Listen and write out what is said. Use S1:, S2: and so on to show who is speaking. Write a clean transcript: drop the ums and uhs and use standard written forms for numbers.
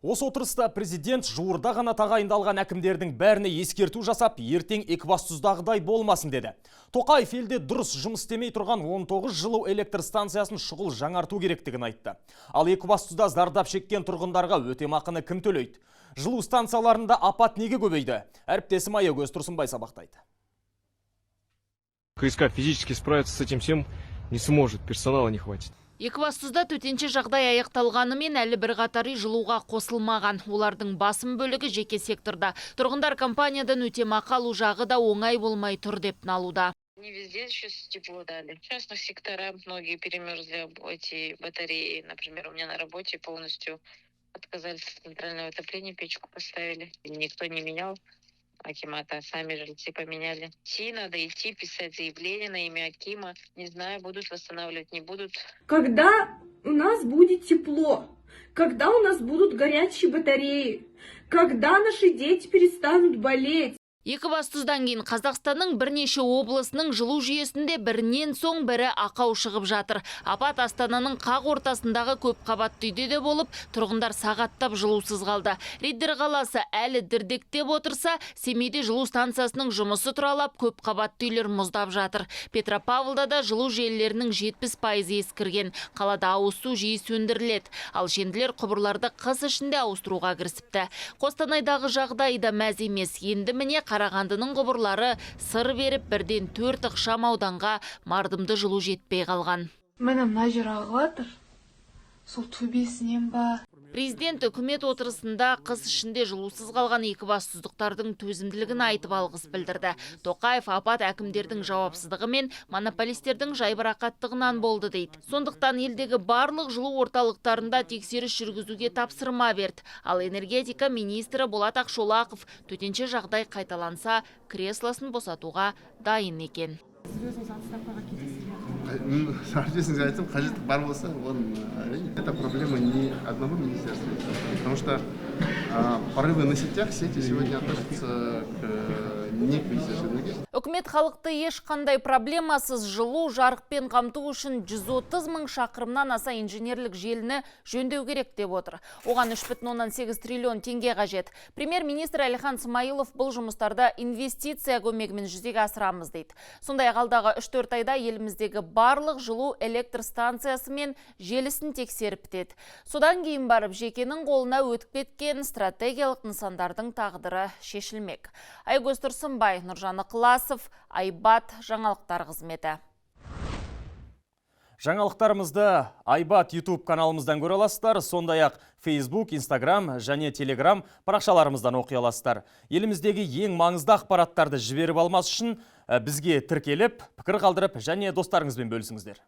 S1: Осы отырыста президент жуырда ғана тағайындалған әкімдердің бәріне ескерту жасап, ертең Екібастұздағыдай болмасын деді. Тоқаев елде дұрыс жұмыс істемей тұрған 19 жылу электр станциясын шұғыл жаңарту керектігін айтты. Ал Екібастұзда зардап шеккен тұрғындарға өтемақыны кім төлейді? Жылу станцияларында апат неге көбейді? Әріптесім Аягөз Тұрсынбай сабақтайды.
S2: КСК физически справиться с этим всем не сможет, персонала не хватит.
S3: Екібастұзда төтенше жағдай аяқталғанымен, әлі бірқатар үй жылуға қосылмаған. Олардың басым бөлігі жеке секторда. Тұрғындар компаниядан өтемақы алу жағы да оңай болмай тұр деп налуда.
S4: Не везде сейчас тепло дали. Частных сектора многие перемерзли эти батареи. Например, у меня на работе полностью отказались от центрального отопления, печку поставили. Никто не менял акимата, сами жильцы поменяли. Идти надо идти, писать заявление на имя акима. Не знаю, будут восстанавливать, не будут.
S5: Когда у нас будет тепло? Когда у нас будут горячие батареи? Когда наши дети перестанут болеть?
S3: Екібастұздан кейін Қазақстанның бірнеше облысының жылу жүйесінде бірінен соң бірі ақау шығып жатыр. Апат Астананың қақ ортасындағы көп қабатты үйде де болып, тұрғындар сағаттап жылусыз қалды. Риддер қаласы әлі дірдектеп отырса, Семейде жылу станциясының жұмысы тұралап, көп қабатты үйлер мұздап жатыр. Петропавлда да жылу желілерінің 70%-ы ескірген. Қалада ауыз су жиі сөндіріледі. Ал шенділер құбырларды қыс ішінде ауыстыруға кірісіпті. Қостанайдағы жағдай да мәз емес. Енді міне, Қарағандының құбырлары сыр беріп, бірден төрт ықшам ауданға мардымды жылу жетпей қалған.
S6: Міне, мына жер ағып жатыр, сол төбесінен ба?
S3: Президент үкімет отырысында қыс ішінде жылусыз қалған екібастұздықтардың төзімділігін айтып, алғыс білдірді. Тоқаев апат әкімдердің жауапсыздығы мен монополистердің жайбарақаттығынан болды дейді. Сондықтан елдегі барлық жылу орталықтарында тексеріс жүргізуге тапсырма берді. Ал энергетика министрі Болат Ақшолақов төтенше жағдай қайталанса, креслосын босатуға дайын екен.
S7: Сіз өзіңіз отставкаға кетесіз бе?
S8: Әріптесіңізге айттым, қажеттік бар болса, оны, әрине. Это проблема не одного министерства, потому что порывы на сетях, сети сегодня относятся не к Министерству энергетики.
S3: Үкімет халықты ешқандай проблемасыз жылу жарықпен қамту үшін 130 мың шақырымнан аса инженерлік желіні жөндеу керек деп отыр. Оған 3,8 триллион теңге қажет. Премьер-министр Әлихан Смайылов бұл жұмыстарды инвестиция көмегімен жүзеге асырамыз дейді. Сондай-ақ алдағы 3-4 айда еліміздегі барлық жылу электр станциясы мен желісін тексеріп бітеді. Содан кейін барып жекенің қолына өтіп кеткен стратегиялық нысандардың тағдыры шешілмек. Айгөз Тұрсынбай, Нұржан Ықыласов, Айбат, жаңалықтар қызметі.
S1: Жаңалықтарымызды Айбат YouTube каналымыздан көре аласыздар, сондай-ақ Facebook, Instagram және Telegram парақшаларымыздан оқи аласыздар. Еліміздегі ең маңызды ақпараттарды жіберіп алмас үшін бізге тіркеліп, пікір қалдырып және достарыңызбен бөлісіңіздер.